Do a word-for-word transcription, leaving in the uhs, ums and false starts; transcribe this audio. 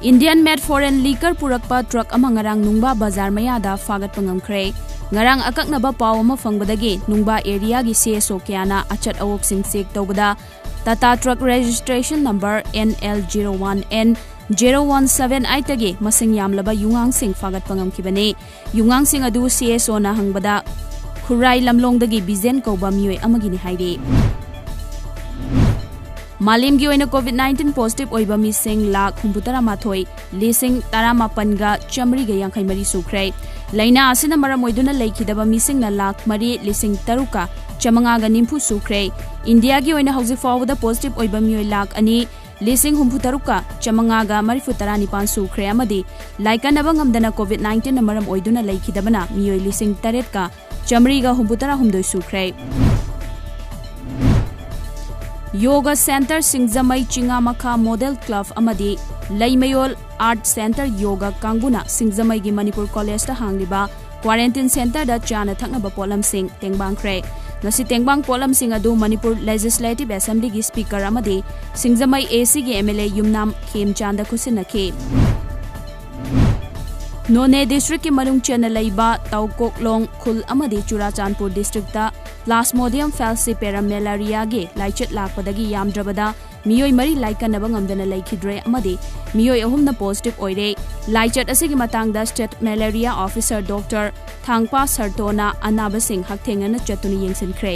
Indian made foreign liquor ꯄꯨꯔꯛꯄ truck ꯑꯃ ꯉꯔꯥꯡ ꯅꯨꯡꯕꯥ ꯕꯖꯥꯔ ꯃꯌꯥꯗ ꯐꯥꯒꯠꯄ ꯉꯝꯈ꯭ꯔꯦ꯫ ꯉꯔꯥꯡ ꯑꯀꯛꯅꯕ ꯄꯥꯎ ꯑꯃ ꯐꯪꯕꯗꯒꯤ ꯅꯨꯡꯕꯥ ꯑꯦꯔꯤꯌꯥꯒꯤ ꯁꯤ ꯑꯦꯁ ꯑꯣ ꯀꯌꯥꯅ ꯑꯆꯠ ꯑꯋꯣꯛꯁꯤꯡ ꯆꯦꯛ ꯇꯧꯕꯗ Tata truck registration number N L zero one N zero one seven eight ꯇꯒꯤ ꯃꯁꯤꯡ ꯌꯥꯝꯂꯕ ꯌꯨꯉꯥꯡꯁꯤꯡ ꯐꯥꯒꯠꯄ ꯉꯝꯈꯤꯕꯅꯤ꯫ ꯌꯨꯉꯥꯡꯁꯤꯡ ꯑꯗꯨ ꯁꯤ ꯑꯦꯁ ꯑꯣꯅ ꯍꯪꯕꯗ ꯈꯨꯔꯥꯏ ꯂꯝꯂꯣꯡꯗꯒꯤ ꯕꯤꯖꯦꯟ ꯀꯧꯕ ꯃꯤꯑꯣꯏ ꯑꯃꯒꯤꯅꯤ ꯍꯥꯏꯔꯤ꯫ ꯃꯥꯂꯦꯝꯒꯤ ꯑꯣꯏꯅ ꯀꯣꯚꯤꯗ ꯅꯥꯏꯟꯇꯤꯟ ꯄꯣꯖꯤꯇꯤꯚ ꯑꯣꯏꯕ ꯃꯤꯁꯤꯡ ꯂꯥꯈ ꯍꯨꯝꯐꯨ ꯇꯔꯥ ꯃꯥꯊꯣꯏ ꯂꯤꯁꯤꯡ ꯇꯔꯥꯃꯥꯄꯟꯒ ꯆꯥꯃꯔꯤꯒ ꯌꯥꯡꯈꯩ ꯃꯔꯤ ꯁꯨꯈ꯭ꯔꯦ꯫ ꯂꯥꯏꯅꯥ ꯑꯁꯤꯅ ꯃꯔꯝ ꯑꯣꯏꯗꯨꯅ ꯂꯩꯈꯤꯗꯕ ꯃꯤꯁꯤꯡꯅ ꯂꯥꯈ ꯃꯔꯤ ꯂꯤꯁꯤꯡ ꯇꯔꯨꯛꯀ ꯆꯥꯃꯉꯥꯒ ꯅꯤꯐꯨ ꯁꯨꯈ꯭ꯔꯦ꯫ ꯏꯟꯗꯤꯌꯥꯒꯤ ꯑꯣꯏꯅ ꯍꯧꯖꯤꯛ ꯐꯥꯎꯕꯗ ꯄꯣꯖꯤꯇꯤꯚ ꯑꯣꯏꯕ ꯃꯤꯑꯣꯏ ꯂꯥꯈ ꯑꯅꯤ ꯂꯤꯁꯤꯡ ꯍꯨꯝꯐꯨ ꯇꯔꯨꯛꯀ ꯆꯥꯃꯉꯥꯒ ꯃꯔꯤꯐꯨ ꯇꯔꯥ ꯅꯤꯄꯥꯟ ꯁꯨꯈ꯭ꯔꯦ ꯑꯃꯗꯤ ꯂꯥꯏꯀꯠꯅꯕ ꯉꯝꯗꯅ ꯀꯣꯚꯤꯗ ꯅꯥꯏꯟꯇꯤꯟꯅ ꯃꯔꯝ ꯑꯣꯏꯗꯨꯅ ꯂꯩꯈꯤꯗꯕꯅ ꯃꯤꯑꯣꯏ ꯂꯤꯁꯤꯡ ꯇꯔꯦꯠꯀ ꯆꯥꯃꯔꯤꯒ ꯍꯨꯝꯐꯨ ꯇꯔꯥ ꯍꯨꯝꯗꯣꯏ ꯁꯨꯈ꯭ꯔꯦ꯫ ꯌꯣꯒ ꯁꯦꯟꯇꯔ ꯁꯤꯡꯖꯃꯩ, ꯆꯤꯉꯥꯃꯈꯥ ꯃꯣꯗꯦꯜ ꯀ꯭ꯂꯕ ꯑꯃꯗꯤ ꯂꯩꯃꯌꯣꯜ ꯑꯥꯔꯠ ꯁꯦꯟꯇꯔ ꯌꯣꯒ ꯀꯥꯡꯕꯨꯅ ꯁꯤꯡꯖꯃꯩꯒꯤ ꯃꯅꯤꯄꯨꯔ ꯀꯣꯂꯦꯖꯇ ꯍꯥꯡꯂꯤꯕ ꯀ꯭ꯋꯥꯔꯦꯟꯇꯤꯟ ꯁꯦꯟꯇꯔꯗ ꯆꯥꯅ ꯊꯛꯅꯕ ꯄꯣꯠꯂꯝꯁꯤꯡ ꯇꯦꯡꯕꯥꯡꯈ꯭ꯔꯦ꯫ ꯉꯁꯤ ꯇꯦꯡꯕꯥꯡ ꯄꯣꯠꯂꯝꯁꯤꯡ ꯑꯗꯨ ꯃꯅꯤꯄꯨꯔ ꯂꯦꯖꯤꯁꯂꯦꯇꯤꯚ ꯑꯦꯁꯦꯝꯕ꯭ꯂꯤꯒꯤ ꯁ꯭ꯄꯤꯀꯔ ꯑꯃꯗꯤ ꯁꯤꯡꯖꯃꯩ ꯑꯦ ꯁꯤꯒꯤ ꯑꯦꯝ ꯑꯦꯜ ꯑꯦ ꯌꯨꯝꯅꯥꯝ ꯈꯦꯝꯆꯥꯟꯗ ꯈꯨꯠꯁꯤꯟꯅꯈꯤ꯫ ꯅꯣꯅꯦ ꯗꯤꯁꯇ꯭ꯔꯤꯛꯀꯤ ꯃꯅꯨꯡ ꯆꯟꯅ ꯂꯩꯕ ꯇꯧꯀꯣꯛꯂꯣꯡ ꯈꯨꯜ ꯑꯃꯗꯤ ꯆꯨꯔꯥꯆꯥꯟꯄꯨꯔ ꯗꯤꯁꯇ꯭ꯔꯤꯛꯇ ꯄ꯭ꯂꯥꯁꯃꯣꯗꯤꯌꯝ ꯐꯦꯜꯁꯤꯄꯦꯔꯝ ꯃꯦꯂꯥꯔꯤꯌꯥꯒꯤ ꯂꯥꯏꯆꯠ ꯂꯥꯛꯄꯗꯒꯤ ꯌꯥꯝꯗ꯭ꯔꯕꯗ ꯃꯤꯑꯣꯏ ꯃꯔꯤ ꯂꯥꯏꯀꯠꯅꯕ ꯉꯝꯗꯅ ꯂꯩꯈꯤꯗ꯭ꯔꯦ ꯑꯃꯗꯤ ꯃꯤꯑꯣꯏ ꯑꯍꯨꯝꯅ ꯄꯣꯖꯤꯇꯤꯚ ꯑꯣꯏꯔꯦ꯫ ꯂꯥꯏꯆꯠ ꯑꯁꯤꯒꯤ ꯃꯇꯥꯡꯗ ꯁ꯭ꯇꯦꯠ ꯃꯦꯂꯦꯔꯤꯌꯥ ꯑꯣꯐꯤꯁꯔ ꯗꯣꯛꯇꯔ ꯊꯥꯡꯄꯥ ꯁꯔꯇꯣꯅ ꯑꯅꯥꯕꯁꯤꯡ ꯍꯛꯊꯦꯡꯅꯅ ꯆꯠꯇꯨꯅ ꯌꯦꯡꯁꯤꯟꯈ꯭ꯔꯦ꯫